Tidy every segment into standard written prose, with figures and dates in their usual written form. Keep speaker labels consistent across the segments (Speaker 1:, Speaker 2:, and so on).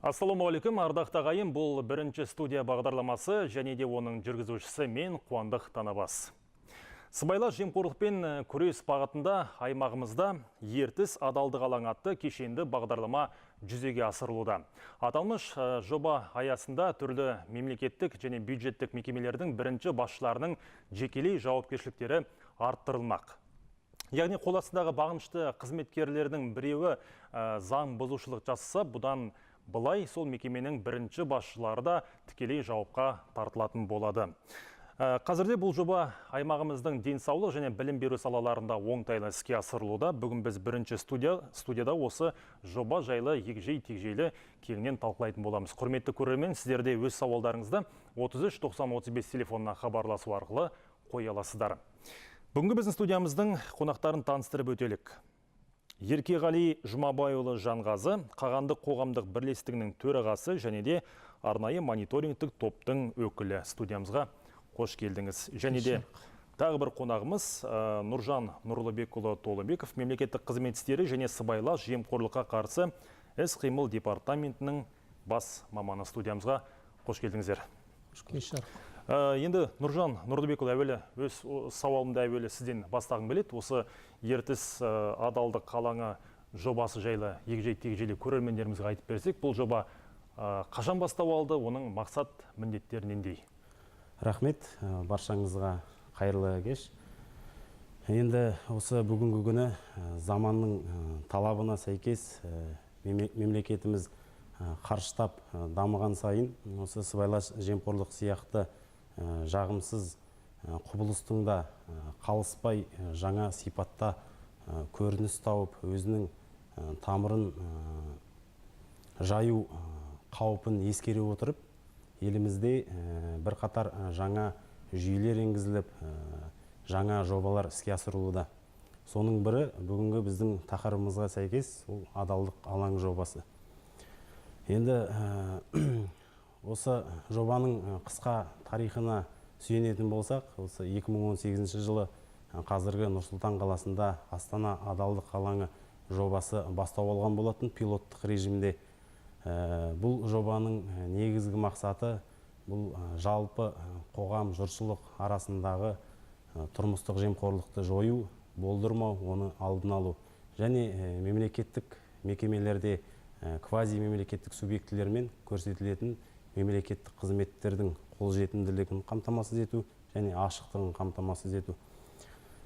Speaker 1: Ассалаумағалейкум, ардақты ағайын, бұл Бірінші студия бағдарламасы және де оның жүргізушісі мен, Қуандық Танабас. Сыбайлас жемқорлықпен күрес бағытында аймағымызда «Ертіс адалдық алаңы» атты кешенді бағдарлама жүзеге асырылуда. Аталмыш жоба аясында түрлі мемлекеттік және бюджеттік мекемелердің бірінші басшыларының жекелей жауапкершіліктері арттырылмақ. Яғни қол астындағы бағынышты қызметкерлердің біреуі заң бұзушылық жасаса, бұдан былай сол мекеменің бірінші басшылары да тікелей жауапқа тартылатын болады. Қазірде бұл жоба аймағымыздың денсаулық және білім беру салаларында оңтайлы іске асырылуда. Бүгін біз бірінші студияда осы жоба жайлы егжей тегжейлі кеңінен талқылайтын боламыз. Құрметті көрермен, сіздер де өз сауалдарыңызды 33 90 35 телефонына хабарласу арқылы қоя аласыздар. Бүгінгі біздің студиямыздың қонақтарын таныстырып өтелік. Еркеғали Жұмабайұлы Жанғазы, Қағандық қоғамдық бірлестігінің төрағасы және де арнайы мониторингтік топтың өкілі. Студиямызға қош келдіңіз. Және де тағы бір қонағымыз Нұржан Нұрлыбекұлы Толыбеков, мемлекеттік қызмет істері және сыбайлас жемқорлыққа қарсы іс-қимыл департаментінің бас маманы. Студиямызға қош келдіңіздер.
Speaker 2: Кеш жарық.
Speaker 1: Енді, Нұржан Нұрлыбекұлы, әуелі өз сауалымды әуелі сізден бастағым келеді. Осы «Ертіс адалдық алаңы» жобасы жайлы егжей тегжейлі көрермендерімізге айтып берсек, бұл жоба қашан бастау алды, оның мақсат міндеттері нендей?
Speaker 3: Рахмет, баршаңызға қайырлы кеш. Енді осы бүгінгі күні заманның талабына сәйкес мемлекетіміз қарыштап дамыған сайын осы сыбайлас жемқорлық сияқты жағымсыз құбылыстың да қалыспай жаңа сипатта көрініс тауып, өзінің тамырын жаю қаупін ескере отырып, елімізде бірқатар жаңа жүйелер енгізіліп, жаңа жобалар іске асырылуда. Соның бірі бүгінгі біздің тақырыбымызға сәйкес ол «Адалдық алаң» жобасы. Енді осы жобаның қысқа тарихына сүйенетін болсақ, осы 2018 жылы қазіргі Нұр-Сұлтан қаласында «Астана адалдық алаңы» жобасы бастау алған болатын пилоттық режимде. Бұл жобаның негізгі мақсаты бұл жалпы қоғам, жұртшылық арасындағы тұрмыстық жемқорлықты жою, болдырмау, оны алдын алу және мемлекеттік мекемелерде квази мемлекеттік субъектілермен көрсетілетін мемлекеттік қызметтердің қолжетімділігін қамтамасыз ету және ашықтығын қамтамасыз ету.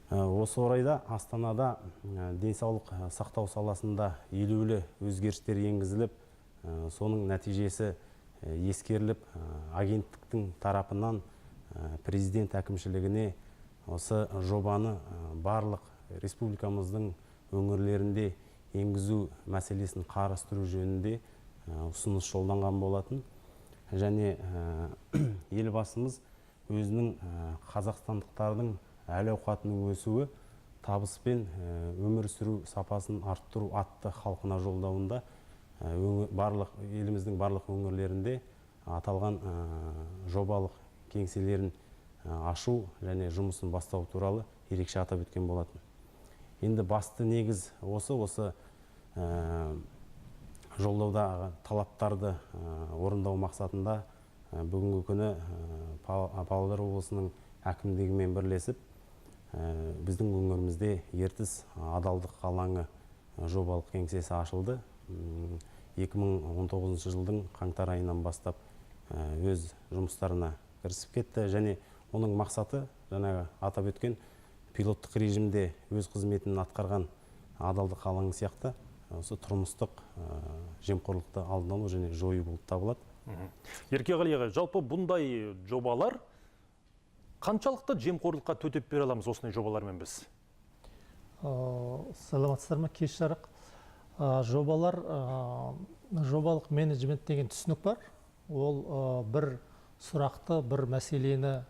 Speaker 3: Осы орайда Астанада денсаулық сақтау саласында елеулі өзгерістер енгізіліп, соның нәтижесі ескеріліп, агенттіктің тарапынан президент әкімшілігіне осы жобаны барлық республикамыздың өңірлерінде енгізу мәселесін қарастыру жөнінде ұсыныс жолданған болатын. Және Елбасымыз өзінің «Қазақстандықтардың әл ауқатының өсуі табыс пен өмір сүру сапасын арттыру» атты халқына жолдауында барлық еліміздің барлық өңірлерінде аталған жобалық кеңселерін ашу және жұмысын бастау туралы ерекше атап өткен болатын. Енді басты негіз осы жолдаудағы талаптарды орындау мақсатында бүгінгі күні Павлодар облысының әкімдігімен бірлесіп біздің өңірімізде «Ертіс адалдық алаңы» жобалық кеңсесі ашылды. 2019 жылдың қаңтар айынан бастап өз жұмыстарына кірісіп кетті және оның мақсаты жаңағы атап өткен пилоттық режимде өз қызметін атқарған адалдық алаңы сияқты осы тұрмыстық жемқорлықты алдын алу және жою болып табылады.
Speaker 1: Еркеғали ағай, жалпы бұндай жобалар қаншалықты жемқорлыққа төтеп бере аламыз осындай жобалармен біз?
Speaker 2: Саламатсыздар ма, кеш жарық. Жобалар, жобалық менеджмент деген түсінік бар. Ол бір сұрақты, бір мәселені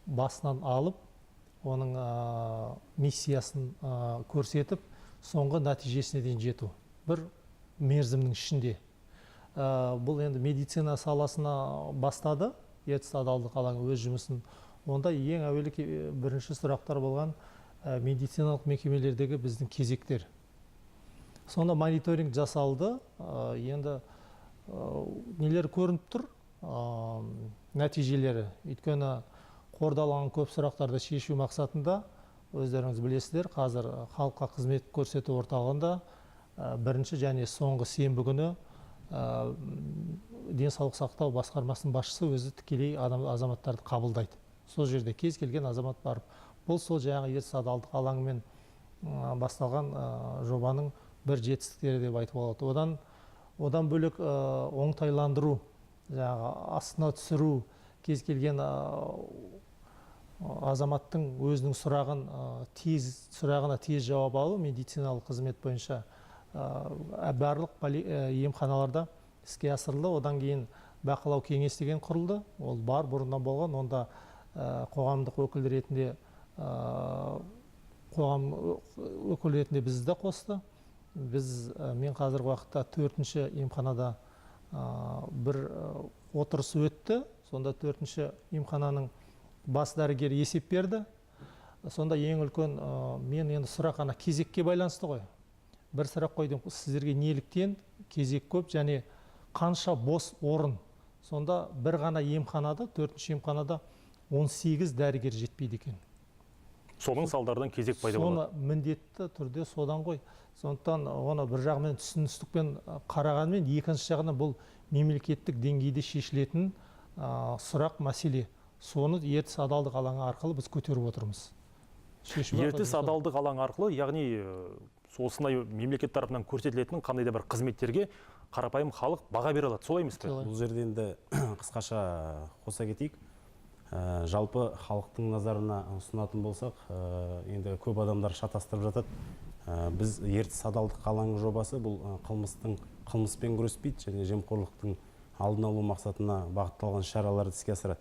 Speaker 2: басынан алып, оның миссиясын көрсетіп, соңғы нәтижесіне дейін жету бір мерзімнің ішінде. Бұл енді медицина саласына бастады «Ертіс адалдық алаңы» өз жұмысын. Онда ең әуелі бірінші сұрақтар болған медициналық мекемелердегі біздің кезектер. Сонда мониторинг жасалды. Енді Нелер көрініп тұр, нәтижелері. Өйткені қордаланған көп сұрақтарды шешу мақсатында, өздеріңіз білесіздер, қазір халыққа қызмет көрсету орталығында бірінші және соңғы сенбі күні денсаулық сақтау басқармасының басшысы өзі тікелей азаматтарды қабылдайды. Сол жерде кез келген азамат барып, бұл сол жаңағы Ертіс адалдық алаңымен басталған жобаның бір жетістіктері деп айтуға болады. Одан бөлек оңтайландыру, жаңағы астына түсіру, кез келген азаматтың өзінің сұрағын тез, сұрағына тез жауап алу медициналық қызмет бойынша барлық емханаларда іске асырылды. Одан кейін бақылау кеңес деген құрылды. Ол бар, бұрыннан болған. Онда қоғамдық өкіл ретінде, қоғам өкіл ретінде бізді де қосты. Біз, мен қазіргі уақытта төртінші емханада бір отырыс өтті. Сонда төртінші емхананың бас дәрігері есеп берді. Сонда ең үлкен мен енді сұрақ ана кезекке байланысты ғой. Бір сұрақ қойдым: сіздерге неліктен кезек көп және қанша бос орын? Сонда бір ғана емханада, төртінші емханада 18 дәрігер жетпейді екен.
Speaker 1: Соның салдарынан кезек пайда болады.
Speaker 2: Соны міндетті түрде содан ғой. Сондықтан оны бір жағымен түсіністікпен қарағанмен, екінші жағынан бұл мемлекеттік деңгейде шешілетін сұрақ, мәселе. Соны Ертіс адалдық алаңы арқылы біз көтеріп отырмыз. Шешу арқылы
Speaker 1: Ертіс адалдық алаңы арқылы, яғни осындай мемлекет тарапынан көрсетілетін қандай да бір қызметтерге қарапайым халық баға бере алады, солай емес пе?
Speaker 2: Солай.
Speaker 3: Бұл жерде енді қысқаша қоса кетейік. Жалпы халықтың назарына ұсынатын болсақ, енді көп адамдар шатастырып жатады. Біз Ертіс адалдық алаңы жобасы бұл қылмыспен күреспейді және жемқорлықтың алдын алу мақсатына бағытталған шараларды іске асырады.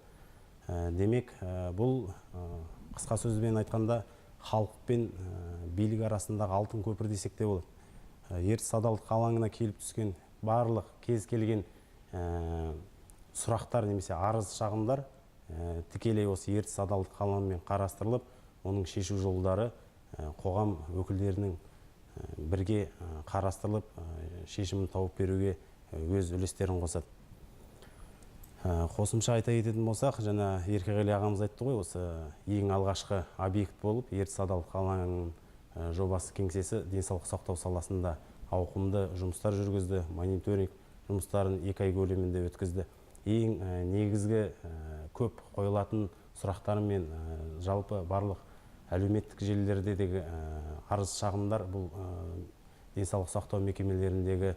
Speaker 3: Демек, бұл қысқа сөзбен айтқанда, халық пен билік арасындағы алтын көпір десек те болады. Ертіс адалдық алаңына келіп түскен барлық кез келген сұрақтар немесе арыз шағымдар тікелей осы Ертіс адалдық алаңымен қарастырылып, оның шешу жолдары қоғам өкілдерінің бірге қарастырылып, шешімін тауып беруге өз үлестерін қосады. Қосымша айта кететін болсақ, жаңа Еркеғали ағамыз айтты ғой, осы ең алғашқы объект болып Ертіс адалдық алаңының жобасы кеңсесі денсаулық сақтау саласында ауқымды жұмыстар жүргізді, мониторинг жұмыстарын 2 ай көлемінде өткізді. Ең негізгі көп қойылатын сұрақтар мен жалпы барлық әлеуметтік желілердегі арыз шағымдар бұл денсаулық сақтау мекемелеріндегі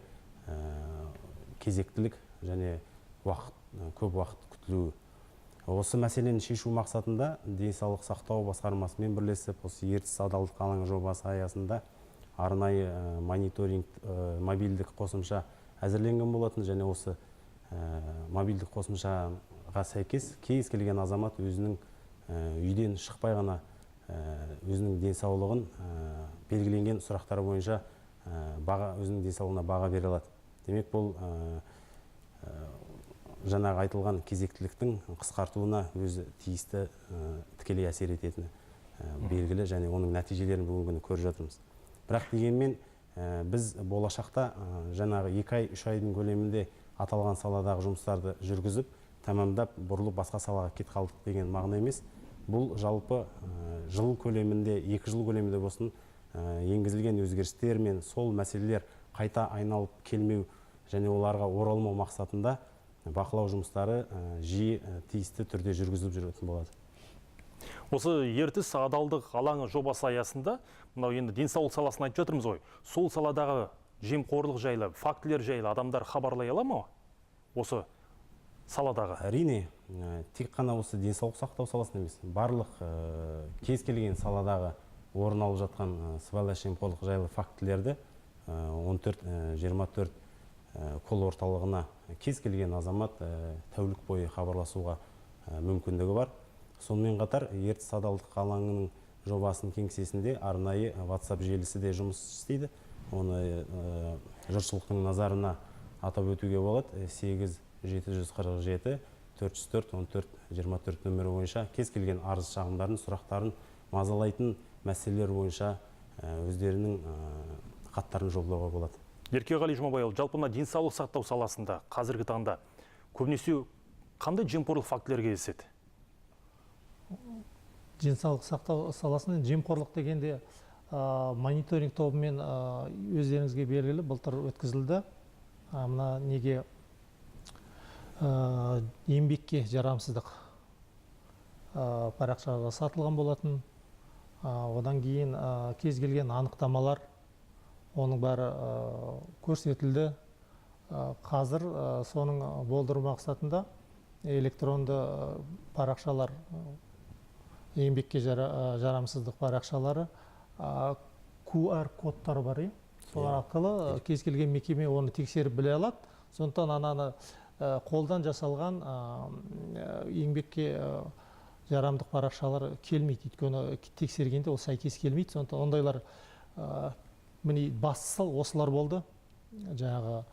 Speaker 3: кезектілік және уақыт, көп уақыт күтілуі. Осы мәселені шешу мақсатында денсаулық сақтау басқармасымен бірлесіп, осы Ертіс адалдық алаңы жобасы аясында арнайы мониторинг мобильдік қосымша әзірленген болатын және осы мобильдік қосымшаға сәйкес кез келген азамат өзінің үйден шықпай ғана өзінің денсаулығын белгіленген сұрақтар бойынша баға, өзінің денсаулығына баға бере алады. Демек, бұл жаңағы айтылған кезектіліктің қысқартуына өзі тиісті тікелей әсер ететіні белгілі және оның нәтижелерін бүгінгі күні көріп жатырмыз. Бірақ дегенмен біз болашақта жаңағы 2 ай, 3 айдың көлемінде аталған саладағы жұмыстарды жүргізіп, тәмамдап, бұрылып басқа салаға кетіп қалдық деген мағына емес. Бұл жалпы жыл көлемінде, 2 жыл көлемінде болсын, енгізілген өзгерістер мен сол мәселелер қайта айналып келмеу және оларға оралмау мақсатында бақылау жұмыстары жиі, тиісті түрде жүргізіліп жүретін болады.
Speaker 1: Осы Ертіс адалдық алаңы жобасы аясында мынау енді денсаулық саласын айтып жатырмыз ғой, сол саладағы жемқорлық жайлы фактілер жайлы адамдар хабарлай ала ма осы саладағы?
Speaker 3: Әрине, тек қана осы денсаулық сақтау саласында емес, барлық кез келген саладағы орын алып жатқан сыбайлас жемқорлық жайлы фактілерді 14 24 колл орталығына кез келген азамат тәулік бойы хабарласуға мүмкіндігі бар. Сонымен қатар Ертіс адалдық алаңының жобасының кеңсесінде арнайы WhatsApp желісі де жұмыс істейді. Оны жұртшылықтың назарына атап өтуге болады: 8 747 404 14 24 нөмірі бойынша кез келген арыз шағымдарын, сұрақтарын, мазалайтын мәселелер бойынша өздерінің хаттарын жолдауға болады.
Speaker 1: Еркеғали Жұмабайұлы, жалпы мына денсаулық сақтау саласында қазіргі таңда көбінесе қандай жемқорлық фактілері кездеседі?
Speaker 2: Денсаулық сақтау саласында жемқорлық дегенде мониторинг тобымен өздеріңізге белгілі былтыр өткізілді. Мына неге еңбекке жарамсыздық парақшаға сатылған болатын. Одан кейін кез келген анықтамалар, оның бәрі көрсетілді. Қазір соның болдыру мақсатында электронды парақшалар, еңбекке жарамсыздық парақшалары, QR кодтар бар, солар арқылы кез келген мекеме оны тексеріп біле алады. Сондықтан ананы қолдан жасалған еңбекке жарамдық парақшалар келмейді, өйткені тексергенде ол сәйкес келмейді. Сондықтан ондайлар, міне, бастысы осылар болды. Жаңағы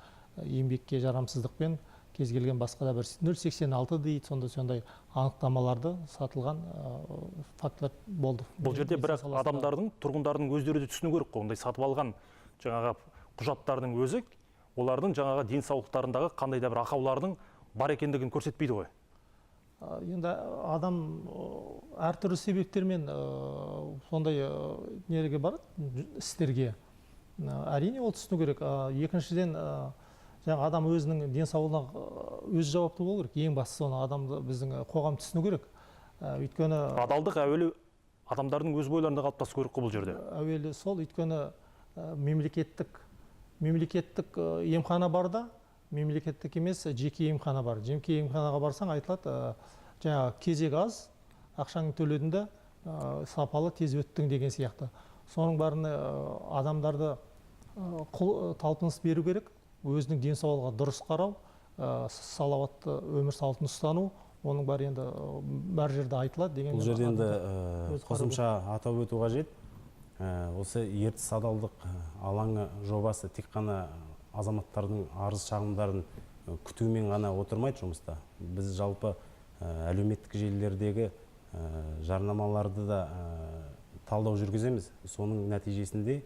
Speaker 2: еңбекке жарамсыздықпен кез келген басқа да бір 0,86 дейді, сондай анықтамаларды сатылған фактілер болды.
Speaker 1: Бұл жерде бірақ адамдардың, тұрғындардың өздері де түсіну керек қой. Ондай сатып алған жаңағы құжаттардың өзі олардың жаңағы денсаулықтарындағы қандай да бір ақаулардың бар екендігін көрсетпейді ғой.
Speaker 2: Енді адам әртүрлі себептермен сондай нелерге барады, істерге. Әрине, ол түсіну керек. Екіншіден, жаңағы адам өзінің денсаулығына өзі жауапты болу керек. Ең бастысы оны адамды біздің қоғам түсіну керек. Өйткені
Speaker 1: адалдық әуелі адамдардың өз бойларында қалыптасу керек қой бұл жерде.
Speaker 2: Әуелі сол, өйткені мемлекеттік емхана бар да, мемлекеттік емес жеке емхана бар. Жеке емханаға барсаң айтылады, жаңағы кезек аз, ақшаңды төледің де, сапалы тез өттің деген сияқты. Соның бәріне адамдарды талпыныс беру керек, өзінің денсаулығына дұрыс қарау, салауатты өмір салтын ұстану, оның бәрі енді бар жерде айтылады деген.
Speaker 3: Бұл жерде енді қосымша атап өту қажет. Осы Ертіс адалдық алаңы жобасы тек қана азаматтардың арыз шағымдарын күтумен ғана отырмайды жұмыста. Біз жалпы әлеуметтік желілердегі жарнамаларды да талдау жүргіземіз. Соның нәтижесінде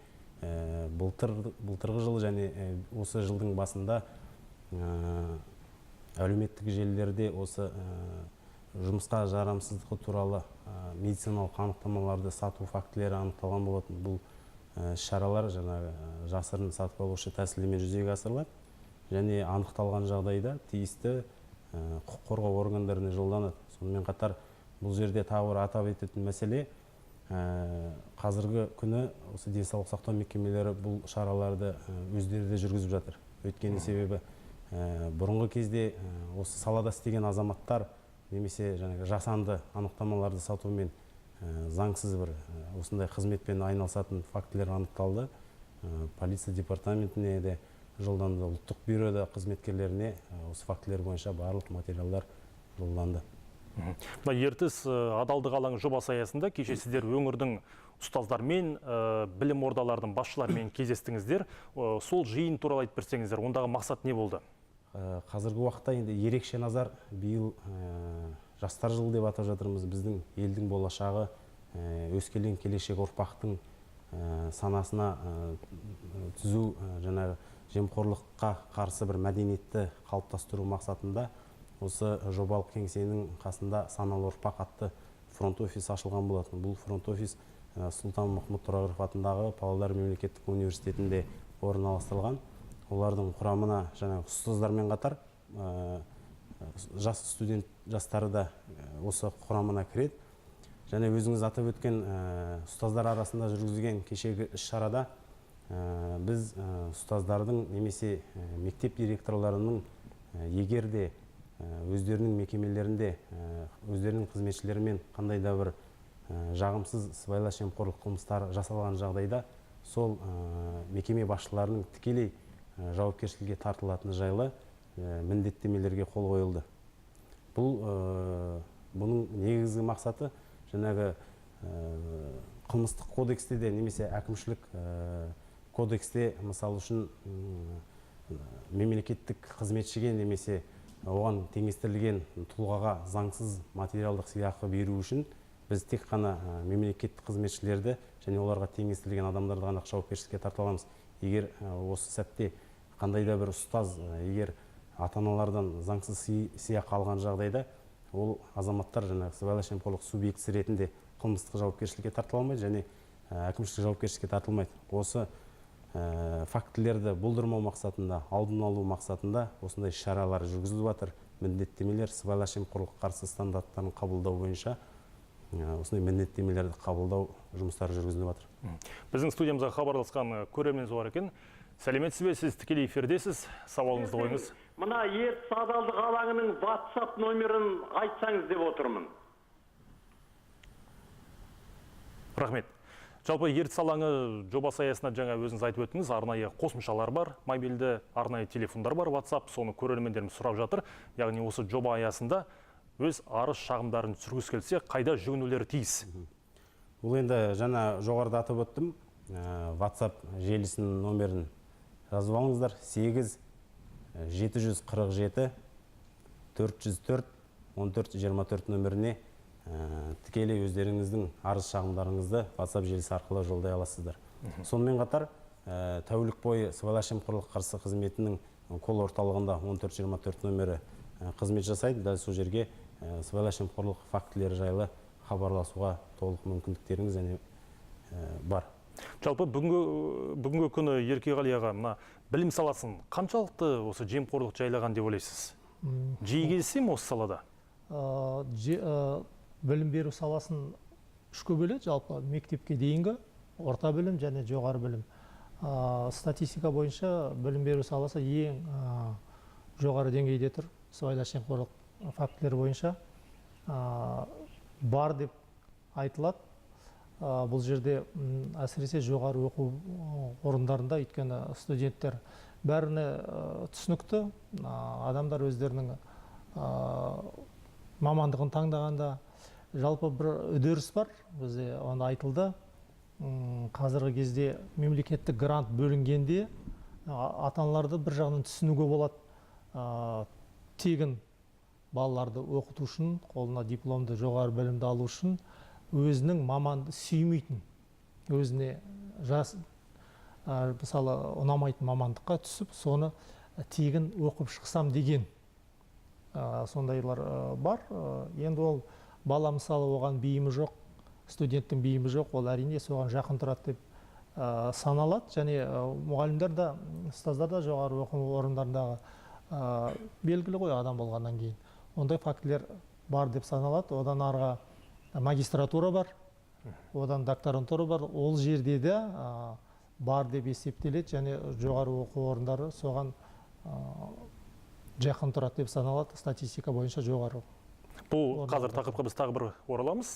Speaker 3: былтырғы жыл және осы жылдың басында әлеуметтік желілерде осы жұмысқа жарамсыздығы туралы медициналық анықтамаларды сату фактілері анықталған болатын. Бұл шаралар жаңағы жасырын сатып алушы тәсілімен жүзеге асырылады және анықталған жағдайда тиісті құқық қорғау органдарына жолданады. Сонымен қатар бұл жерде тағы бір атап өтетін мәселе, қазіргі күні осы денсаулық сақтау мекемелері бұл шараларды өздері де жүргізіп жатыр. Өйткені себебі бұрынғы кезде осы салада істеген азаматтар немесе жаңағы жасанды анықтамаларды сатумен заңсыз бір осындай қызметпен айналысатын фактілер анықталды. Полиция департаментіне де жолданды, ұлттық бюрода қызметкерлеріне осы фактілер бойынша барлық материалдар жолданды.
Speaker 1: Мына Ертіс адалдық алаңы жобасы аясында кеше сіздер өңірдің ұстаздармен, білім ордаларының басшыларымен кездестіңіздер. Сол жиын туралы айтып берсеңіздер, ондағы мақсат не болды?
Speaker 3: Қазіргі уақытта енді ерекше назар биыл жастар жылы деп атап жатырмыз. Біздің елдің болашағы, өскелең келешек ұрпақтың санасына түзу, жаңағы жемқорлыққа қарсы бір мәдениетті қалыптастыру мақсатында осы жобалық кеңсенің қасында Саналы ұрпақ атты фронт офис ашылған болатын. Бұл фронт офис Сұлтан Махмұт Торайғыров атындағы Павлодар мемлекеттік университетінде орналастырылған. Олардың құрамына жаңағы ұстаздармен қатар жас студент жастары да осы құрамына кіреді. Және өзіңіз атап өткен ұстаздар арасында жүргізілген кешегі іс-шарада біз ұстаздардың немесе мектеп директорларының егер де өздерінің мекемелерінде өздерінің қызметшілерімен қандай да бір жағымсыз сыбайлас жемқорлық қылмыстары жасалған жағдайда сол мекеме басшыларының тікелей жауапкершілікке тартылатыны жайлы міндеттемелерге қол қойылды. Бұның негізгі мақсаты жаңағы қылмыстық кодексте де немесе әкімшілік кодексте, мысалы үшін, мемлекеттік қызметшіге немесе оған теңестірілген тұлғаға заңсыз материалдық сыйақы беру үшін біз тек қана мемлекеттік қызметшілерді және оларға теңестірілген адамдарды ғана жауапкершілікке тарта аламыз. Егер осы сәтте қандай да бір ұстаз, егер ата-аналардан заңсыз сыйақы алған жағдайда, ол азаматтар жаңағы сыбайлас жемқорлық субъектісі ретінде қылмыстық жауапкершілікке тартыла алмайды және әкімшілік жауапкершілікке тартылмайды. Осы фактілерді болдырмау мақсатында, алдын алу мақсатында осындай шаралар жүргізіліп жатыр. Міндеттемелер сыбайлас жемқорлыққа қарсы стандарттарын қабылдау бойынша осындай міндеттемелерді қабылдау жұмыстары жүргізіліп жатыр.
Speaker 1: Біздің студиямызға хабарласқан көрерменіміз бар екен. Сәлеметсіз бе, сіз тікелей эфирдесіз. Сауалыңызды қойыңыз.
Speaker 4: Мына Ертіс адалдық алаңының WhatsApp номерін айтсаңыз деп отырмын.
Speaker 1: Рахмет. Жалпы Ертіс алаңы жобасы аясында жаңа өзіңіз айтып өттіңіз, арнайы қосымшалар бар, мобильді арнайы телефондар бар, WhatsApp, соны көрермендеріміз сұрап жатыр. Яғни осы жоба аясында өз арыз шағымдарын түсіргісі келсе, қайда жүгінулері тиіс?
Speaker 3: Бұл енді жаңа жоғарыда атап өттім, WhatsApp желісінің номерін жазып алыңыздар. 8 747 404 14 24 нөміріне тікелей өздеріңіздің арыз шағымдарыңызды WhatsApp желісі арқылы жолдай аласыздар. Сонымен қатар тәулік бойы сыбайлас жемқорлыққа қарсы қызметінің кол орталығында 14 24 нөмірі қызмет жасайды. Дәл сол жерге сыбайлас жемқорлық фактілері жайлы хабарласуға толық мүмкіндіктеріңіз және бар.
Speaker 1: Жалпы бүгінгі күні Еркеғали аға, мына білім саласын қаншалықты осы жемқорлық жайлаған деп ойлайсыз? Жиі кездесе ме осы салада?
Speaker 2: Білім беру саласын үшке бөледі, жалпы мектепке дейінгі, орта білім және жоғары білім. Статистика бойынша білім беру саласы ең жоғары деңгейде тұр, сыбайлас жемқорлық фактілері бойынша бар деп айтылады. Бұл жерде әсіресе жоғары оқу орындарында, өйткені студенттер бәріне түсінікті, адамдар өздерінің мамандығын таңдағанда жалпы бір үдеріс бар, бізде оны айтылды. Қазіргі кезде мемлекеттік грант бөлінгенде ата-аналарды бір жағынан түсінуге болады. Тегін балаларды оқыту үшін, қолына дипломды, жоғары білімді алу үшін өзінің маманды сүймейтін, өзіне жас, мысалы, ұнамайтын мамандыққа түсіп, соны тегін оқып шықсам деген сондайлар бар. Енді ол бала, мысалы, оған бейімі жоқ, студенттің бейімі жоқ, ол әрине соған жақын тұрады деп саналады. Және мұғалімдер де, ұстаздар да жоғары оқу орындарындағы белгілі ғой адам болғаннан кейін ондай фактілер бар деп саналады. Одан арға магистратура бар, одан докторантура бар, ол жерде де бар деп есептеледі және жоғары оқу орындары соған жақын тұрады деп саналады статистика бойынша жоғары.
Speaker 1: Бұл қазір тақырыпқа біз тағы бір ораламыз.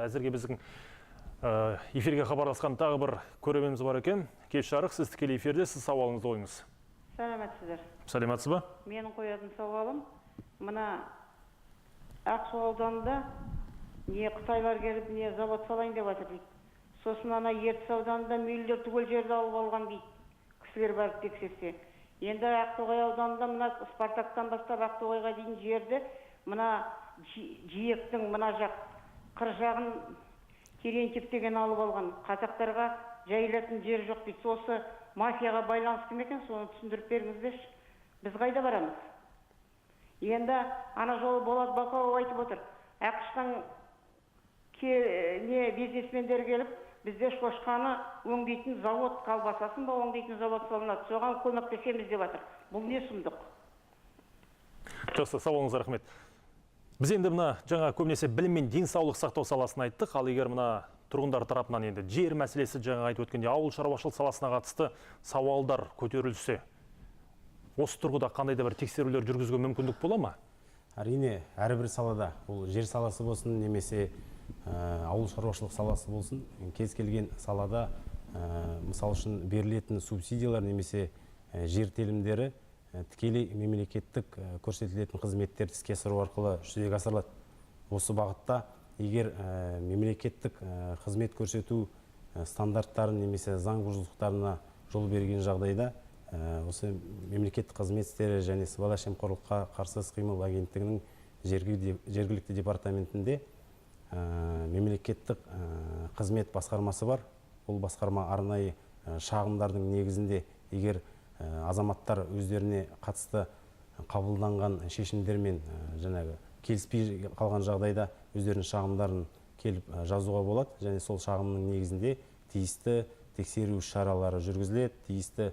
Speaker 1: Әзірге біздің эфирге хабарласқан тағы бір көрерменіміз бар екен. Кеш жарық, сіз тікелей эфирде, сіз сауалыңызды қойыңыз.
Speaker 5: Сәлеметсіздер.
Speaker 1: Сәлеметсіз бе?
Speaker 5: Менің қоятын сауалым, мына Ақсу ауданында не қытайлар келіп, не завод салайын деп жатыр дейді. Сосын ана Ертіс ауданында миллер түгел жерді алып алған дейді. Кісілер барып тексерсе. Енді Ақтоғай ауданында мына Спартактан бастап Ақтоғайға дейін жерді мына жиектің мына жақ қыр жағын Терентьев деген алып алған. Қазақтарға жайылатын жер жоқ дейді. Сосы мафияға байланысты ма екен, соны түсіндіріп беріңіздерші. Біз қайда барамыз? Енді ана жолы Болат Бақауов айтып отыр. АҚШ-тан не бизнесмендер келіп, бізде шошқаны өңдейтін завод, колбасасын ба өңдейтін завод салынады, соған көмектесеміз деп жатыр. Бұл не сұмдық?
Speaker 1: Жақсы, сауалыңызға рахмет. Біз енді мына жаңа көбінесе білім мен денсаулық сақтау саласын айттық, ал егер мына тұрғындар тарапынан енді жер мәселесі жаңа айтып өткендей ауыл шаруашылық саласына қатысты сауалдар көтерілсе, осы тұрғыда қандай да бір тексерулер жүргізуге мүмкіндік бола ма?
Speaker 3: Әрине, әрбір салада, ол жер саласы болсын немесе ауыл шаруашылық саласы болсын, кез келген салада, мысал үшін берілетін субсидиялар немесе жер телімдері тікелей мемлекеттік көрсетілетін қызметтерді іске асыру арқылы жүзеге асырылады. Осы бағытта егер мемлекеттік қызмет көрсету стандарттарын немесе заң бұзушылықтарына жол берген жағдайда осы мемлекеттік қызмет істері және сыбайлас жемқорлыққа қарсы іс-қимыл агенттігінің жергілікті департаментінде мемлекеттік қызмет басқармасы бар. Бұл басқарма арнайы шағымдардың негізінде егер азаматтар өздеріне қатысты қабылданған шешімдермен жаңағы келіспей қалған жағдайда өздерінің шағымдарын келіп жазуға болады, және сол шағымның негізінде тиісті тексеру шаралары жүргізіледі, тиісті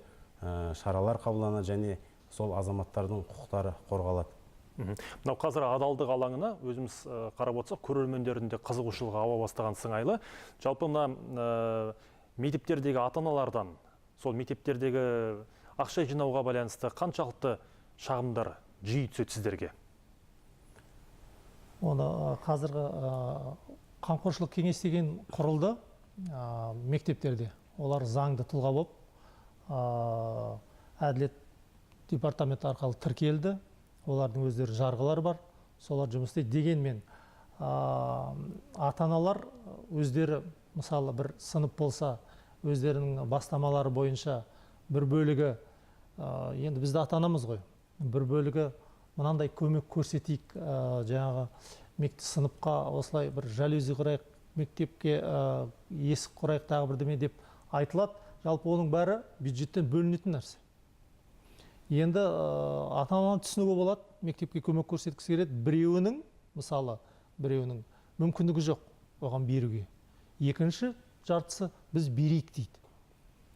Speaker 3: шаралар қабылданады және сол азаматтардың құқықтары қорғалады.
Speaker 1: Мынау қазір адалдық алаңына өзіміз қарап отырсақ, көрермендердің де қызығушылығы ауа бастаған сыңайлы. Жалпы мына мектептердегі ата-аналардан, сол мектептердегі ақша жинауға байланысты қаншалықты шағымдар жиі түседі сіздерге?
Speaker 2: Оны қазіргі қамқоршылық кеңес деген құрылды мектептерде. Олар заңды тұлға болып, әділет департаменті арқылы тіркелді. Олардың өздері жарғылары бар, солар жұмыс істейді. Дегенмен ата-аналар өздері, мысалы, бір сынып болса, өздерінің бастамалары бойынша бір бөлігі, енді біз де ата-анамыз ғой, бір бөлігі мынандай көмек көрсетейік, жаңағы сыныпқа осылай бір жалюзи құрайық, мектепке есік құрайық, тағы бірдеме деп айтылады. Жалпы оның бәрі бюджеттен бөлінетін нәрсе. Енді ата-ананың түсінігі болады, мектепке көмек көрсеткісі келеді. Біреуінің, мысалы, біреуінің мүмкіндігі жоқ оған беруге. Екінші жартысы біз берейік дейді.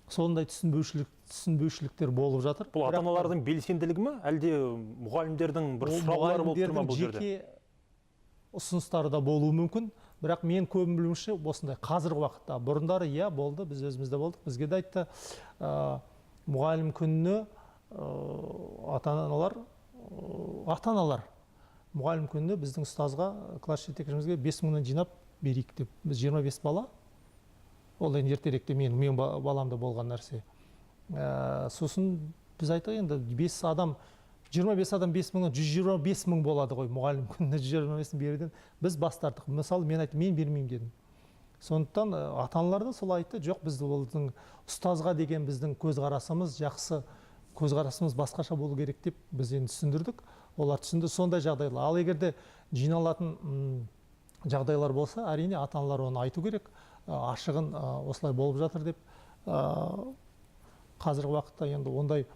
Speaker 2: Сондай түсінбеушіліктер болып жатыр.
Speaker 1: Бұл ата-аналардың белсенділігі ме, әлде мұғалімдердің бір сұраулары болып тұр ма бұл жерде?
Speaker 2: Жеке ұсыныстары да болуы мүмкін, бірақ мен көбін білуімше осындай қазіргі уақытта. Бұрындары иә болды, біз өзіміз де болдық, бізге де айтты. Мұғалім күніне ата-аналар мұғалім күніне біздің ұстазға, класс жетекшімізге 5000-нан жинап берейік деп. Біз 25 бала, ол енді ертеректе мен баламда болған нәрсе. Сосын біз айттық, енді 5 адам, 25 адам 5000-нан 125 мың болады ғой мұғалім күніне 125 мың беруден. Біз бас тарттық. Мысалы, мен айттым, мен бермеймін дедім. Сондықтан ата-аналар да солай айтты, жоқ, біз олардың ұстазға деген біздің көзқарасымыз жақсы, көзқарасымыз басқаша болу керек деп біз енді түсіндірдік. Олар түсінді сондай жағдайлар. Ал егер де жиналатын жағдайлар болса, әрине ата-аналар оны айту керек, ашығын осылай болып жатыр деп. Қазіргі уақытта енді ондай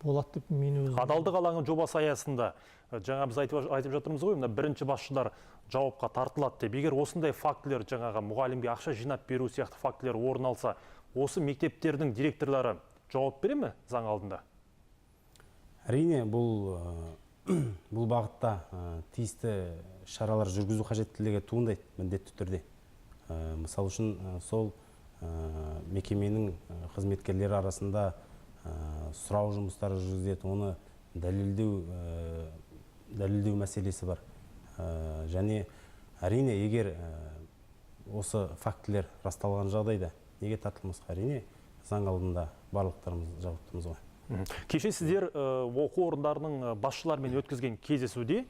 Speaker 2: болады деп мен өзім.
Speaker 1: Адалдық алаңы жобасы аясында жаңа біз айтып жатырмыз ғой, мына бірінші басшылар жауапқа тартылады деп. Егер осындай фактілер, жаңағы мұғалімге ақша жинап беру сияқты фактілер орын алса, осы мектептердің директорлары жауап бере ме заң алдында?
Speaker 3: Әрине, бұл бағытта тиісті шаралар жүргізу қажеттілігі туындайды міндетті түрде. Мысалы үшін, сол мекеменің қызметкерлері арасында сұрау жұмыстары жүргізіледі, оны дәлелдеу мәселесі бар. Және әрине, егер осы фактілер расталған жағдайда неге тартылмасқа, әрине заң алдында барлықтарымыз жауаптымыз ғой.
Speaker 1: Кеше сіздер оқу орындарының басшыларымен өткізген кездесуде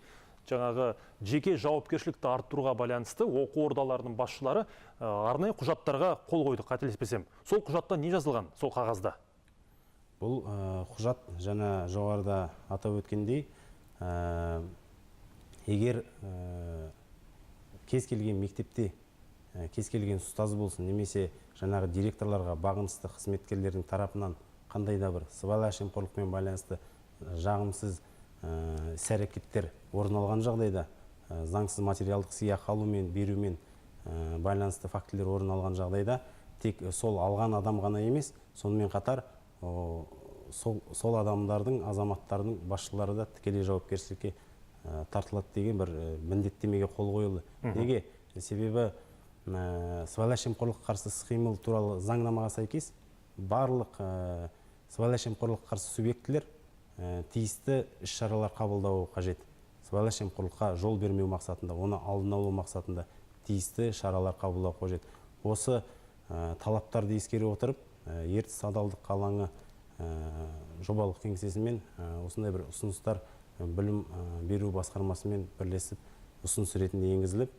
Speaker 1: жаңағы жеке жауапкершілікті арттыруға байланысты оқу ордаларының басшылары арнайы құжаттарға қол қойды, қателеспесем. Сол құжатта не жазылған, сол қағазда?
Speaker 3: Бұл құжат жаңа жоғарыда атап өткендей, егер кез келген мектепте, кез келген ұстаз болсын, немесе жаңағы директорларға бағынысты қызметкерлердің тарапынан қандай да бір сыбайлас жемқорлықпен байланысты жағымсыз іс-әрекеттер орын алған жағдайда, заңсыз материалдық сыйақы алу мен берумен байланысты фактілер орын алған жағдайда, тек сол алған адам ғана емес, сонымен қатар сол адамдардың, азаматтардың басшылары да тікелей жауапкершілікке тартылады деген бір міндеттемеге қол қойылды. Неге? Себебі сыбайлас жемқорлыққа қарсы іс-қимыл туралы заңнамаға сәйкес барлық сыбайлас жемқорлыққа қарсы субъектілер тиісті іс-шаралар қабылдауы қажет. Сыбайлас жемқорлыққа жол бермеу мақсатында, оны алдын алу мақсатында тиісті шаралар қабылдау қажет. Осы талаптарды ескере отырып, Ертіс адалдық алаңы жобалық кеңсесімен осындай бір ұсыныстар білім беру басқармасымен бірлесіп ұсыныс ретінде енгізіліп,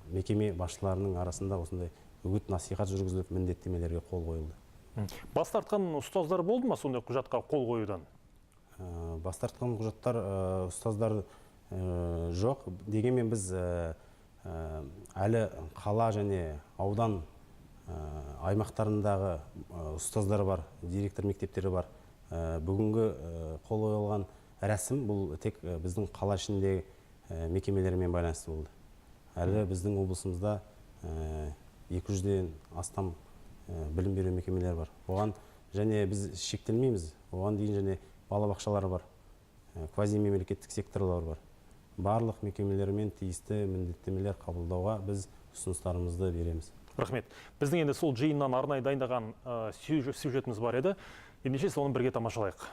Speaker 3: мекеме басшыларының арасында осындай үгіт насихат жүргізіліп, міндеттемелерге қол қойылды.
Speaker 1: Бас тартқан ұстаздар болды ма сондай құжатқа қол қоюдан?
Speaker 3: Бас тартқан құжаттар ұстаздар жоқ. Дегенмен біз әлі қала және аудан аймақтарындағы ұстаздар бар, директор мектептері бар. Бүгінгі қол қойылған рәсім бұл тек біздің қала ішіндегі мекемелермен байланысты болды. Әлі біздің облысымызда 200-ден астам білім беру мекемелері бар. Оған және біз шектелмейміз. Оған дейін және балабақшалар бар, квазимемлекеттік секторлар бар. Барлық мекемелермен тиісті міндеттемелер қабылдауға біз ұсыныстарымызды береміз.
Speaker 1: Рахмет. Біздің енді сол жиыннан арнайы дайындаған сюжетіміз бар еді. Ендеше соны бірге тамашалайық.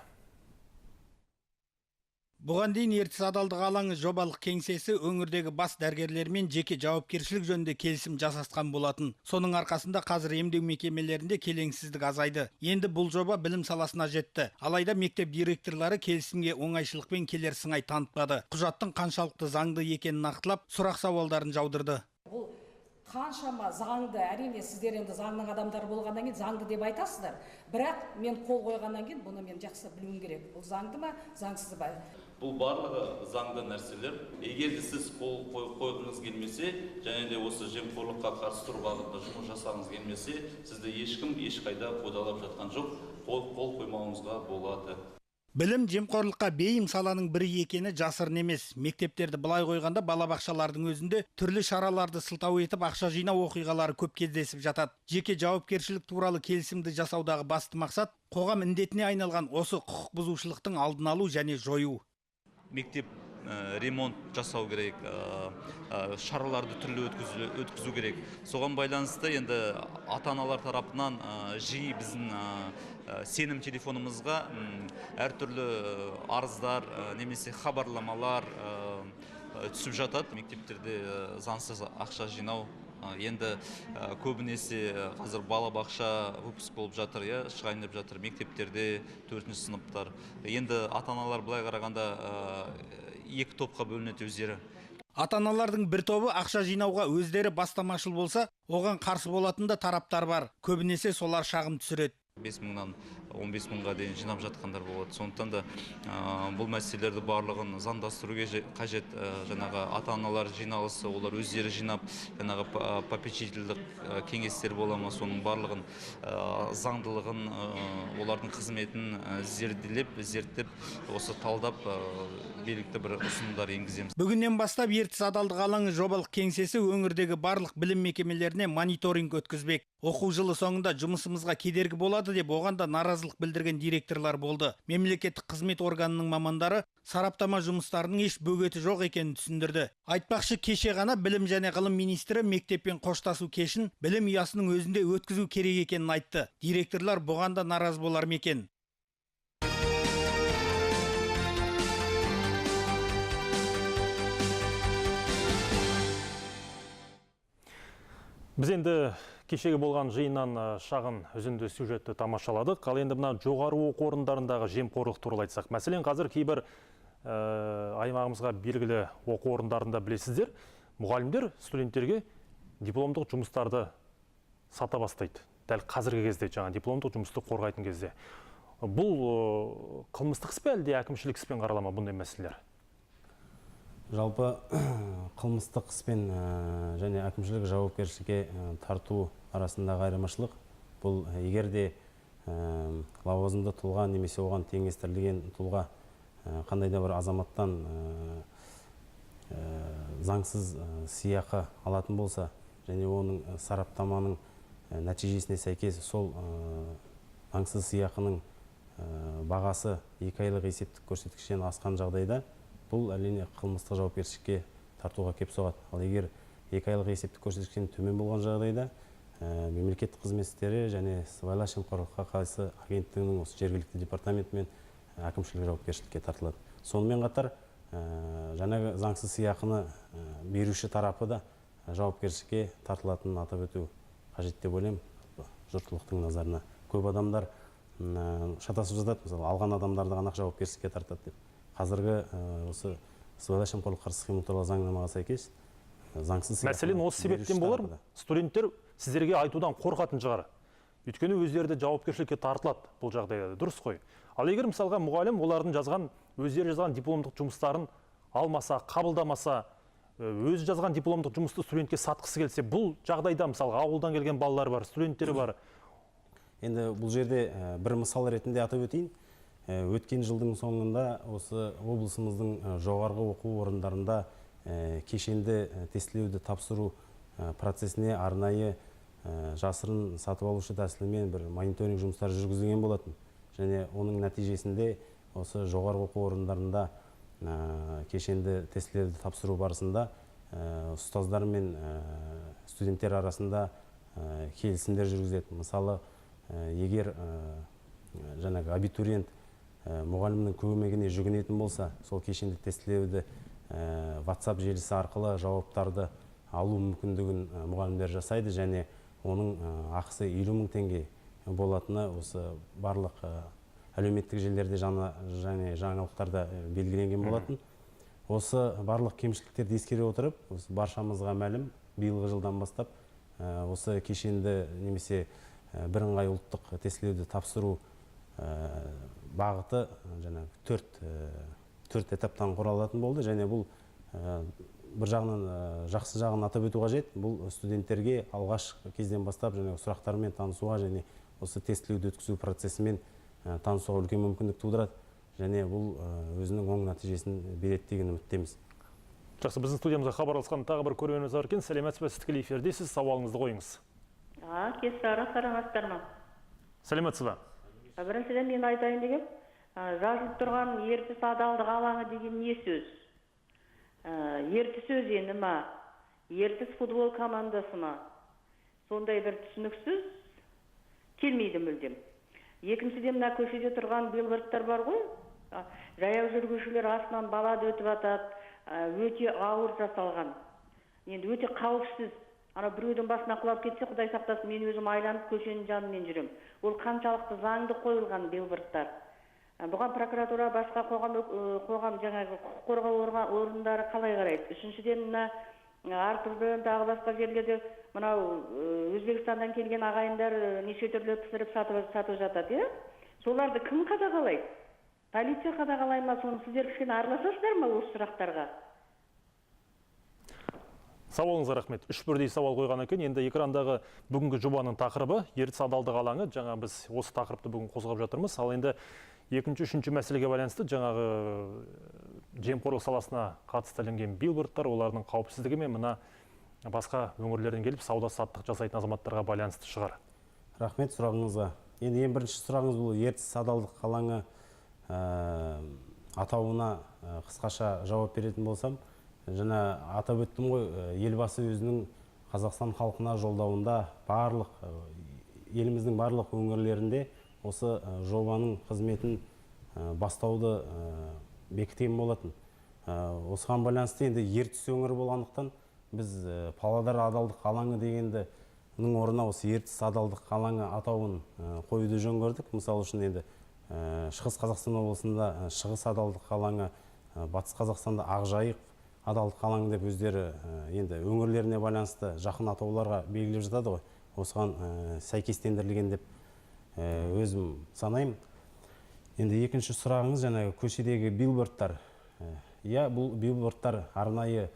Speaker 6: Бұған дейін Ертіс адалдық алаңы жобалық кеңсесі өңірдегі бас дәрігерлермен жеке жауапкершілік жөнінде келісім жасасқан болатын. Соның арқасында қазір емдеу мекемелерінде келеңсіздік азайды. Енді бұл жоба білім саласына жетті. Алайда мектеп директорлары келісімге оңайшылықпен келер сыңай танытпады. Құжаттың қаншалықты заңды екенін нақтылап, сұрақ сауалдарын жаудырды.
Speaker 7: Бұл қаншама заңды, әрине сіздер енді заңның адамдары болғаннан кейін заңды деп айтасыздар. Бірақ мен қол қойғаннан кейін бұны мен жақсы білуім керек. Бұл заңды ма, заңсыз ба?
Speaker 8: Бұл барлығы заңды нәрселер. Егер де сіз қол қойғыңыз келмесе, және де осы жемқорлыққа қарсы тұру бағытында жұмыс жасағыңыз келмесе, сізді ешкім ешқайда қудалап жатқан жоқ, қол қоймауыңызға болады.
Speaker 6: Білім жемқорлыққа бейім саланың бірі екені жасырын емес. Мектептерді былай қойғанда балабақшалардың өзінде түрлі шараларды сылтау етіп ақша жинау оқиғалары көп кездесіп жатады. Жеке жауапкершілік туралы келісімді жасаудағы басты мақсат қоғам індетіне айналған осы құқық бұзушылықтың алдын алу және жою.
Speaker 8: Мектеп ремонт жасау керек, шараларды түрлі өткізу керек. Соған байланысты енді ата-аналар тарапынан жиі біздің сенім телефонымызға әртүрлі арыздар немесе хабарламалар түсіп жатады. Мектептерде заңсыз ақша жинау енді көбінесе қазір балабақша выпуск болып жатыр, шығайын деп жатыр, мектептерде 4-ші сыныптар. Енді ата-аналар былай қарағанда екі топқа бөлінеді өздері.
Speaker 6: Ата-аналардың бір тобы ақша жинауға өздері бастамашыл болса, оған қарсы болатын да тараптар бар. Көбінесе солар шағым түсіреді.
Speaker 8: 5 мыңнан 15 мыңға дейін жинап жатқандар болады. Сондықтан да бұл мәселелерді барлығын заңдастыру қажет. Жаңағы ата-аналар жиналысы, олар өздері жинап, жаңағы попечительдік кеңестер бола ма, соның барлығын заңдылығын, олардың қызметін зерделеп, зерттеп, осы талдап билікті бір ұсынымдар енгіземіз.
Speaker 6: Бүгіннен бастап Ертіс адалдық алаңы жобалық кеңсесі өңірдегі барлық білім мекемелеріне мониторинг өткізбек. Оқу жылы соңында жұмысымызға кедергі болады деп оған да наразылық білдірген директорлар болды. Мемлекеттік қызмет органының мамандары сараптама жұмыстарының еш бөгеті жоқ екенін түсіндірді. Айтпақшы, кеше ғана білім және ғылым министрі мектеппен қоштасу кешін білім ұясының өзінде өткізу керек екенін айтты. Директорлар бұған да наразы болар ма екен?
Speaker 1: Біз енді кешегі болған жиыннан шағын үзінді сюжетті тамашаладық. Ал енді мына жоғары оқу орындарындағы жемқорлық туралы айтсақ. Мәселен, қазір кейбір аймағымызға белгілі оқу орындарында білесіздер, мұғалімдер студенттерге дипломдық жұмыстарды сата бастайды. Дәл қазіргі кезде, жаңа дипломдық жұмысты қорғайтын кезде. Бұл қылмыстық іс пе, әлде әкімшілік іспен қарала ма бұндай мәселелер?
Speaker 3: Жалпы қылмыстық іспен және әкімшілік жауапкершілікке тарту арасындағы айырмашылық бұл егер де лауазымды тұлға немесе оған теңестірілген тұлға қандай да бір азаматтан заңсыз сыйақы алатын болса және оның сараптаманың нәтижесіне сәйкес сол заңсыз сыйақының бағасы 2 айлық есептік көрсеткіштен асқан жағдайда бұл әрине қылмыстық жауапкершілікке тартуға кеп соғады. Ал егер 2 айлық есептік көрсеткіштен төмен болған жағдайда мемлекеттік қызмет істері және сыбайлас жемқорлыққа қарсы агенттігінің осы жергілікті департаментімен әкімшілік жауапкершілікке тартылады. Сонымен қатар жаңағы заңсыз сыйақыны беруші тарапы да жауапкершілікке тартылатынын атап өту қажет деп ойлаймын. Жұртшылықтың назарына көп адамдар шатасып жатады, мысалы алған адамдарды ғана жауапкершілікке тартады деп. Қазіргі осы сыбайлас жемқорлыққа қарсы іс-қимыл туралы заңнамаға сәйкес заңсыз
Speaker 1: мәселен осы себептен болар, студенттер сіздерге айтудан қорқатын шығар. Өйткені өздері де жауапкершілікке тартылады бұл жағдайда, дұрыс қой. Ал егер мысалға мұғалім олардың жазған, өздері жазған дипломдық жұмыстарын алмаса, қабылдамаса, Өзі жазған дипломдық жұмысты студентке сатқысы келсе, бұл жағдайда мысалға ауылдан келген балалар бар, студенттер бар.
Speaker 3: Енді бұл жерде бір мысал ретінде атап өтейін. Өткен жылдың соңында осы облысымыздың жоғарғы оқу орындарында кешенді тестілеуді тапсыру процесіне арнайы жасырын сатып алушы тәсілімен бір мониторинг жұмыстары жүргізілген болатын. Және оның нәтижесінде осы жоғарғы оқу орындарында кешенді тестілеуді тапсыру барысында ұстаздар мен студенттер арасында келісімдер жүргізеді. Мысалы, егер жаңағы абитуриент мұғалімнің көмегіне жүгінетін болса, сол кешенді тестілеуді WhatsApp желісі арқылы жауаптарды алу мүмкіндігін мұғалімдер жасайды, және оның ақысы 50 000 теңге болатыны осы барлық әлеуметтік желілерде және жаңалықтарда белгіленген болатын. Осы барлық кемшіліктерді ескере отырып, осы баршамызға мәлім, биылғы жылдан бастап осы кешенді немесе бірыңғай ұлттық тестілеуді тапсыру бағыты жаңағы төрт этаптан құралатын болды. Және бұл бір жағынан жақсы жағын атап өту қажет. Бұл студенттерге алғаш кезден бастап жаңағы сұрақтармен танысуға және осы тестілеуді өткізу процесімен танысуға үлкен мүмкіндік тудырады. Және бұл өзінің оң нәтижесін береді деген үміттеміз.
Speaker 1: Жақсы, біздің студиямызға хабарласқан тағы бір көрерменіміз бар екен. Сәлеметсіз бе, сіз тікелей эфирдесіз, сауалыңызды қойыңыз.
Speaker 9: Кеш жарық, саламатсыздар ма?
Speaker 1: Сәлеметсіз бе?
Speaker 9: Біріншіден мен айтайын деген, жазылып тұрған Ертіс адалдық алаңы деген не сөз? Ертіс өзені ма? Ертіс футбол командасы ма? Сондай бір түсініксіз келмейді мүлдем. Екіншіден, мына көшеде тұрған билбордтар бар ғой, жаяу жүргіншілер астынан балады өтіп атады, өте ауыр жасалған. Енді өте қауіпсіз. Ана біреудің басына құлап кетсе, Құдай сақтасын, мен өзім айланып көшенің жанымен жүрем. Ол қаншалықты заңды қойылған билбордтар. Бұған прокуратура, басқа қоғам жаңағы құқық қорғау орындары қалай қарайды? Үшіншіден, мына Артурдан тағы басқа жерлерде мынау Өзбекстаннан келген ағайындар неше түрлі пісіріп сатып жатады, иә? Соларды кім қадағалайды? Полиция қадағалай ма? Соны сіздер кішкене араласасыздар ма осы сұрақтарға?
Speaker 1: Сауалыңызға рахмет. Үш бірдей сауал қойған екен. Енді экрандағы бүгінгі жобаның тақырыбы Ертіс адалдық алаңы. Жаңа біз осы тақырыпты бүгін қозғап жатырмыз. Ал енді екінші, үшінші мәселеге байланысты жаңағы жемқорлық саласына қатысты ілінген билбордтар, олардың қауіпсіздігі мен мына басқа өңірлерден келіп сауда саттық жасайтын азаматтарға байланысты шығар.
Speaker 3: Рахмет сұрағыңызға. Енді ең бірінші сұрағыңыз бұл Ертіс адалдық алаңы атауына қысқаша жауап беретін болсам, жаңа атап өттім ғой, Елбасы өзінің Қазақстан халқына жолдауында барлық еліміздің барлық өңірлерінде осы жобаның қызметін бастауды бекіткен болатын. Осыған байланысты енді Ертіс өңірі болғандықтан біз Павлодар адалдық алаңы дегендің орнына осы Ертіс адалдық алаңы атауын қоюды жөн көрдік. Мысалы үшін енді Шығыс Қазақстан облысында Шығыс адалдық алаңы, Батыс Қазақстанда Ақжайық адалдық алаңы деп өздері енді өңірлеріне байланысты жақын атауларға белгілеп жатады ғой. Осыған сәйкестендірілген деп өзім санаймын. Енді екінші сұрағыңыз жаңағы көшедегі билбордтар. Иә, бұл билбордтар арнайы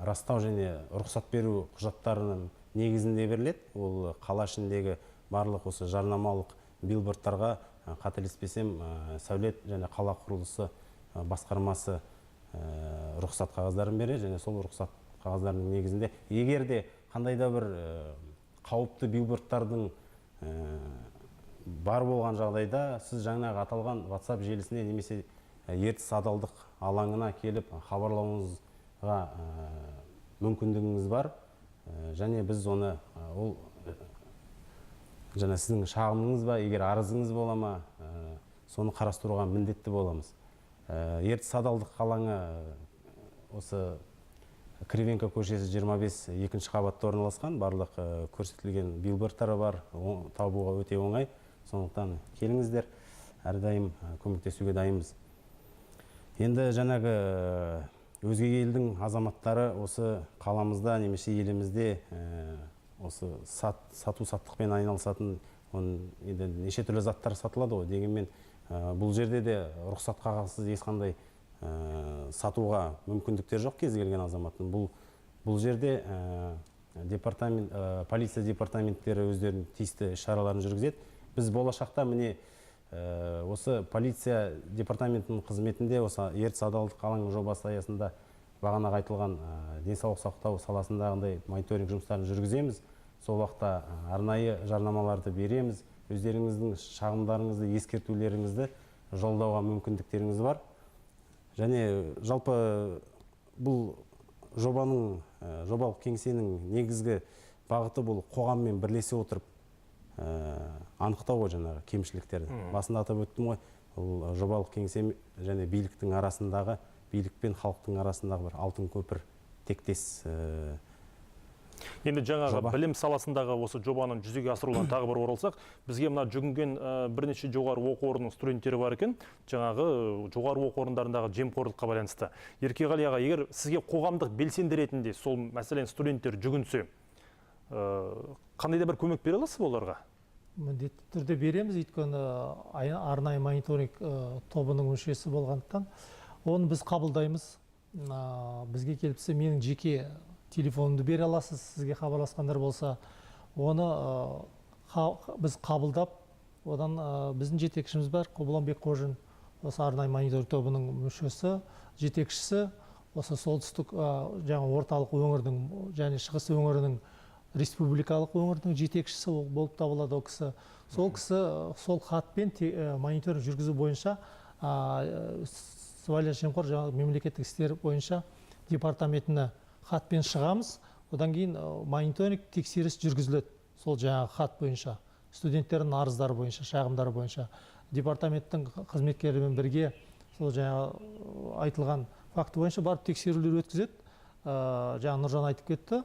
Speaker 3: растау және рұқсат беру құжаттарының негізінде беріледі. Ол қала ішіндегі барлық осы жарнамалық билбордтарға, қателеспесем, сәулет және қала құрылысы басқармасы рұқсат қағаздарын береді, және сол рұқсат қағаздарының негізінде егер де қандай да бір қауіпті билбордтардың бар болған жағдайда сіз жаңағы аталған WhatsApp желісіне немесе Ертіс адалдық алаңына келіп хабарлауыңызға мүмкіндігіңіз бар, және біз оны ол жаңа сіздің шағымыңыз ба, егер арызыңыз бола ма, соны қарастыруға міндетті боламыз. Ертіс адалдық алаңы осы Кривенко көшесі 25 екінші қабатта орналасқан, барлық көрсетілген билбордтары бар, табуға өте оңай. Сондықтан келіңіздер, әрдайым көмектесуге дайынбыз. Енді жаңағы өзге елдің азаматтары осы қаламызда немесе елімізде осы сату саттықпен айналысатын, енді неше түрлі заттар сатылады ғой, дегенмен бұл жерде де рұқсат қағазсыз ешқандай сатуға мүмкіндіктер жоқ кез келген азаматтың. Бұл жерде департамент, полиция департаменттері өздерінің тиісті іс-шараларын жүргізеді. Біз болашақта міне осы полиция департаментінің қызметінде осы Ертіс адалдық алаңы жобасы аясында бағанағы айтылған денсаулық сақтау саласындағындай мониторинг жұмыстарын жүргіземіз. Сол уақытта арнайы жарнамаларды береміз, өздеріңіздің шағымдарыңызды, ескертулеріңізді жолдауға мүмкіндіктеріңіз бар. Және жалпы бұл жобаның, жобалық кеңсенің негізгі бағыты бұл қоғаммен бірлесе отырып анықтау ғой жаңағы кемшіліктерді. Басында атап өттім ғой, бұл жобалық кеңсе және биліктің арасындағы, билік пен халықтың арасындағы бір алтын көпір тектес.
Speaker 1: Енді жаңағы білім саласындағы осы жобаның жүзеге асырылуына тағы бір оралсақ, бізге мына жүгінген бірнеше жоғары оқу орнының студенттері бар екен, жаңағы жоғары оқу орындарындағы жемқорлыққа байланысты. Еркеғали аға, егер сізге қоғамдық белсенді ретінде сол мәселен студенттер жүгінсе, қандай да бір көмек бере аласыз ба оларға?
Speaker 2: Міндетті түрде береміз, өйткені арнайы мониторинг тобының мүшесі болғандықтан оны біз қабылдаймыз. Бізге келіп түссе, менің жеке телефонымды бере аласыз, сізге хабарласқандар болса, оны біз қабылдап, одан біздің жетекшіміз бар, Қобылан Бекқожин, осы арнайы мониторинг тобының мүшесі, жетекшісі, осы солтүстік, жаңа орталық өңірдің және шығыс өңірінің, республикалық өңірдің жетекшісі болып табылады ол кісі. Сол кісі сол хатпен мониторинг жүргізу бойынша сыбайлас жемқор жаңа мемлекеттік істер бойынша департаментіне хатпен шығамыз. Одан кейін мониторинг тексеріс жүргізіледі сол жаңағы хат бойынша, студенттердің арыздары бойынша, шағымдары бойынша департаменттің қызметкерлерімен бірге сол жаңағы айтылған факті бойынша барып тексерулер өткізеді. Жаңа Нұржан айтып кетті,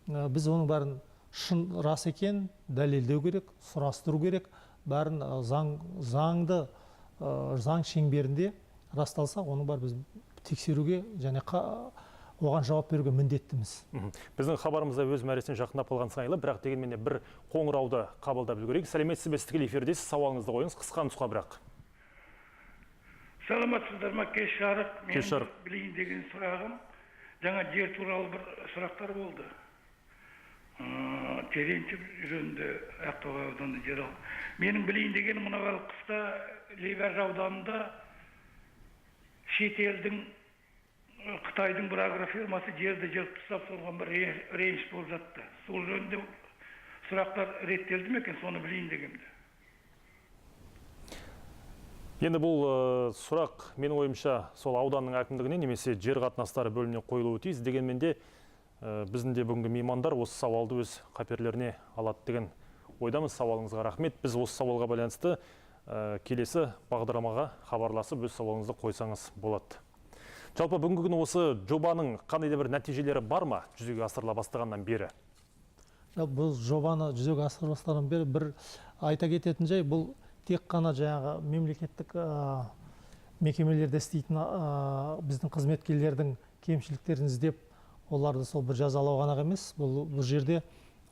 Speaker 2: біз оның бәрін шын рас екен дәлелдеу керек, сұрастыру керек, бәрін заңды заң шеңберінде расталса, оның бәрін біз тексеруге және оған жауап беруге міндеттіміз.
Speaker 1: Біздің хабарымызда өз мәресіне жақындап қалған сыңайлы, бірақ дегенмен бір қоңырауды қабылдап үлгерейік. Сәлеметсіз бе, тікелей эфирдесіз, сауалыңызды қойыңыз, қысқа нұсқа бірақ.
Speaker 10: Саламатсыздар ма, кеш жарық.
Speaker 1: Кеш жарық.
Speaker 10: Мен білейін деген сұрағым, жаңа жер туралы бір сұрақтар болды. Терентьев жөнінде Ақтоғай ауданында жер алды. Менің білейін дегенім, мына қыста Лебәжі ауданында шетелдің, Қытайдың бір агрофирмасы жерді жырып тастап, соған бір реніш болып жатты. Сол жөнінде сұрақтар реттелді ме екен, соны білейін дегенімді.
Speaker 1: Енді бұл сұрақ менің ойымша сол ауданның әкімдігіне немесе жер қатынастары бөліміне қойылуы тиіс. Дегенмен де біздің де бүгінгі меймандар осы сауалды өз қаперлеріне алады деген ойдамыз. Сауалыңызға рахмет. Біз осы сауалға байланысты келесі бағдарламаға хабарласып өз сауалыңызды қойсаңыз болады. Жалпы бүгінгі күні осы жобаның қандай да бір нәтижелері бар ма жүзеге асырыла бастағаннан бері?
Speaker 2: Бұл жобаны жүзеге асырыла бастағаннан бері бір айта кететін жай, бұл тек қана жаңағы мемлекеттік мекемелерде істейтін біздің қызметкерлердің кемшіліктерін іздеп, оларды сол бір жазалау ғана емес, бұл жерде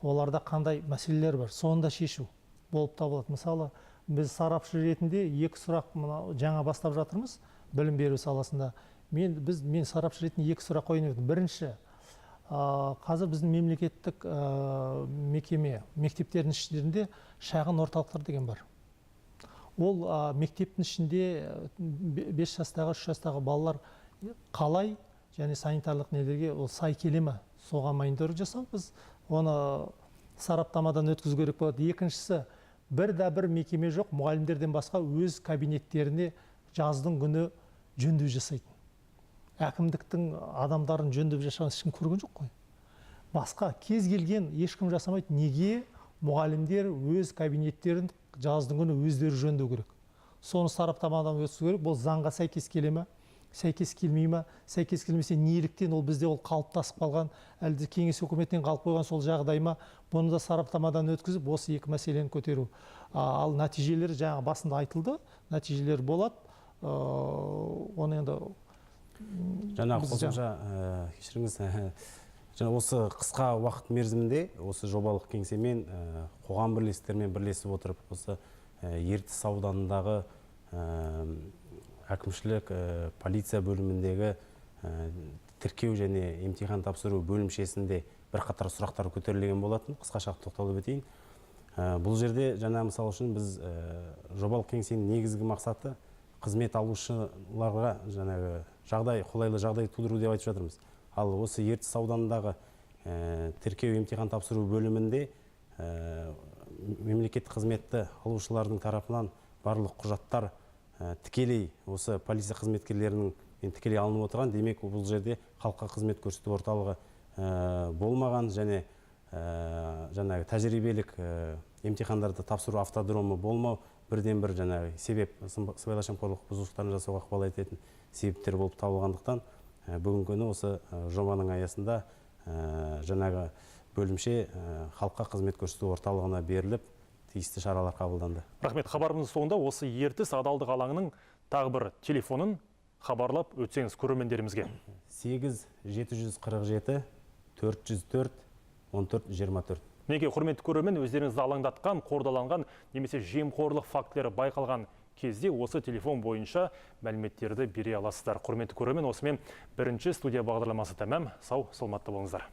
Speaker 2: оларда қандай мәселелер бар, соны да шешу болып табылады. Мысалы, біз сарапшы ретінде екі сұрақ мына жаңа бастап жатырмыз білім беру саласында. Мен сарапшы ретінде екі сұрақ қойын едім. Бірінші, қазір біздің мемлекеттік мекеме, мектептердің іштерінде шағын орталықтар деген бар. Ол мектептің ішінде 5 жастағы, 3 жастағы балалар қалай және санитарлық нелерге ол сай келе ме, соған мониторинг жасау, біз оны сараптамадан өткізу керек болады. Екіншісі, бір да бір мекеме жоқ, мұғалімдерден басқа өз кабинеттеріне жаздың күні жөндеу жасайтын. Әкімдіктің адамдарын жөндеп жасаған ешкім көрген жоқ қой. Басқа кез келген ешкім жасамайды. Неге мұғалімдер өз кабинеттерін жаздың күні өздері жөндеу керек? Соны сараптамадан өткізу керек. Бұл заңға сәйкес келе ме, сәйкес келмей ме? Сәйкес келмесе неліктен ол бізде ол қалыптасып қалған, әлде кеңес үкіметінен қалып қойған сол жағдай ма? Бұны да сараптамадан өткізіп, осы екі мәселені көтеру. Ал нәтижелері жаңа басында айтылды, нәтижелер болады. Оны енді
Speaker 3: жаңа қосымша, кешіріңіз, жаңа осы қысқа уақыт мерзімінде осы жобалық кеңсемен, қоғам бірлестіктерімен бірлесіп отырып, осы Ертіс ауданындағы Әкімшілік полиция бөліміндегі тіркеу және емтихан тапсыру бөлімшесінде бірқатар сұрақтар көтерілген болатын. Қысқаша тоқталып өтейін. Бұл жерде жаңа, мысал үшін, біз жобалық кеңсенің негізгі мақсаты қызмет алушыларға жаңағы жағдай, қолайлы жағдай тудыру деп айтып жатырмыз. Ал осы Ертіс ауданындағы тіркеу, емтихан тапсыру бөлімінде мемлекеттік қызметті алушылардың тарапынан барлық құжаттар тікелей осы полиция қызметкерлерінің тікелей алынып отырған. Демек, бұл жерде халыққа қызмет көрсету орталығы болмаған және жаңағы тәжірибелік емтихандарды тапсыру автодромы болмау бірден бір жаңағы себеп, сыбайлас жемқорлық бұзушылықтарын жасауға ықпал ететін себептер болып табылғандықтан, бүгінгі күні осы жобаның аясында жаңағы бөлімше халыққа қызмет көрсету орталығына беріліп, тиісті шаралар қабылданды.
Speaker 1: Рахмет. Хабарымыздың соңында осы Ертіс адалдық алаңының тағы бір телефонын хабарлап өтсеңіз көрермендерімізге.
Speaker 3: 8 747 404 14 24.
Speaker 1: Мінекей, құрметті көрермен, өздеріңізді алаңдатқан, қордаланған немесе жемқорлық фактілері байқалған кезде осы телефон бойынша мәліметтерді бере аласыздар. Құрметті көрермен, осымен бірінші студия бағдарламасы тәмам. Сау, саламатты болыңыздар.